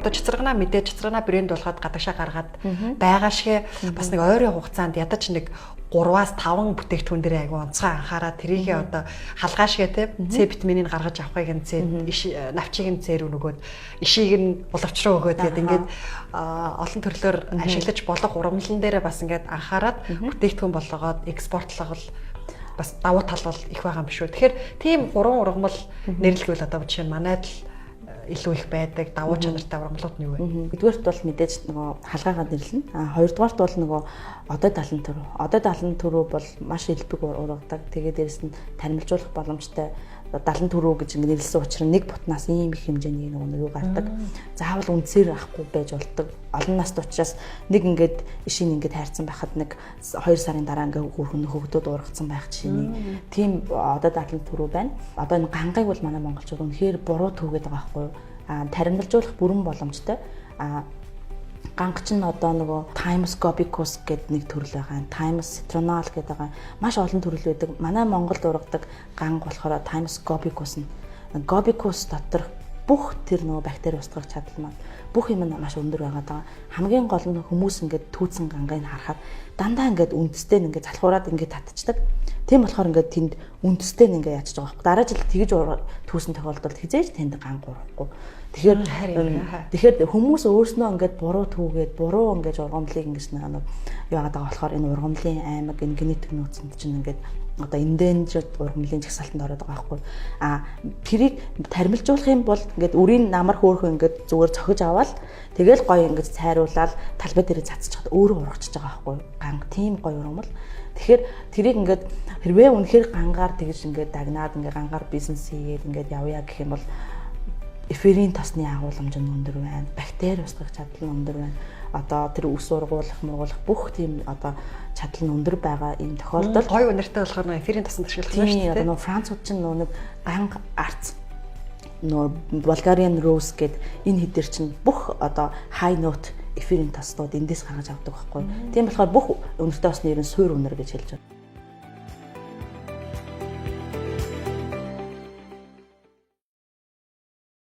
Одоо цацрагнаа мэдээ, цацрагнаа брэнд болгоод гадагшаа гаргаад байгаа шигэ бас нэг ойрын хугацаанд ядаж нэг 3-аас 5 бүтээгдэхүүн дээр айгүй онцгой анхаараа тэрийгээ одоо халгаа шигэ те С витаминыг гаргаж авахыг нь С, навчийг нь С рүү нөгөөд, ишийг нь булавч руу өгөөд гээд ингээд олон төрлөөр ашиглаж болох ургамлан дээрээ бас ингээд анхаарад бүтээгдэхүүн болгоод экспортлогол бас давуу тал бол их байгаа юм биш үү. Тэгэхээр тийм гурван ургамал нэрлэгвэл одоо жишээ нь манайд л илүү их байдаг давуу чанартай ургамлууд нь юу вэ? Нэгдүгээрт бол мэдээж нөгөө халгаагаа нэрлэнэ. А хоёрдугаарт бол нөгөө одоо 70 төрөв. Одоо 70 төрөв бол маш элбэг ургадаг. Тэгээд дээрэс нь таримлжуулах боломжтой. 70 төрөв гэж ингэ нэрлсэн учраас нэг бутнаас ийм их хэмжээний нөгөө нэг юу гардаг. Заавал үндсээр авахгүй байж болдог. Олон наст учраас нэг ингээд ишин ингээд хайрцан байхад нэг 2 сарын дараа ингээд хөрхөн хөгдөөд ургацсан байх жишээний. Тийм одоо 70 төрөв байна. Одоо энэ гангаыг бол манай монголчууд үнэхээр буруу түүгээд байгаа байхгүй юу? А таримлжуулах бүрэн боломжтой. А ганг чинь одоо нөгөө Thymus gobicus гэдэг нэг төрөл байгаа. Thymus citronal гэдэг байгаа. Маш олон төрөл байдаг. Манай Монголд ургадаг ганг болохоор Thymus gobicus нь. Gobicus дотор бүх тэр нөгөө бактери устгах чадал маань бүх юм нь маш өндөр байгаа даа. Хамгийн гол нь хүмүүс ингээд түүцэн гангийг харахад дандаа ингээд үндэстэй ингээд залхуураад ингээд татчихдаг. Тийм болохоор ингээд тэнд үндэстэй ингээд яачиж байгаа байхгүй. Дараа жил тэгж түүсэн тохиолдолд хизээж тэнд ганг урахгүй. Тэгэхээр хүмүүс өөрснөө ингээд буруу түүгээд, буруу ингээд ургамлыг ингээд нэг яагаад байгаа болохоор энэ ургамлын аймаг, энэ генетик нөөцөнд чинь ингээд одоо endangered ургамлын жагсаалтанд ороод байгаа байхгүй. А тэрийг тармилжуулах юм бол ингээд үрийн намар хөөхөн ингээд зүгээр цохиж аваад тэгэл гоё ингээд цайруулаад талбай дээр цацчихад өөрөө ургачж байгаа байхгүй. Ганг тийм гоё ургамал. Тэгэхээр тэрийг ингээд хэрвээ үнэхээр гангаар тэгж ингээд дагнаад ингээд гангаар бизнес хийгээд ингээд явъя гэх юм бол эфирийн тосны агуулмж нь өндөр байна. Бактери устгах чадал нь өндөр байна. Одоо тэр үс ургуулах, мургуулах бүх тийм одоо чадал нь өндөр байгаа ийм тохиолдолд гоё үнэртэй болохоор нөө эфирийн тосонд ашиглах нь шүү дээ. Нөө Францууд чинь нөө нэг ганг арц нөө Bulgarian Rose гэд энэ хэдэр чинь бүх одоо high note эфирийн тоснууд эндээс гаргаж авдаг байхгүй. Тийм болохоор бүх үнэртэй осны ер нь суур үнэр гэж хэлж байна.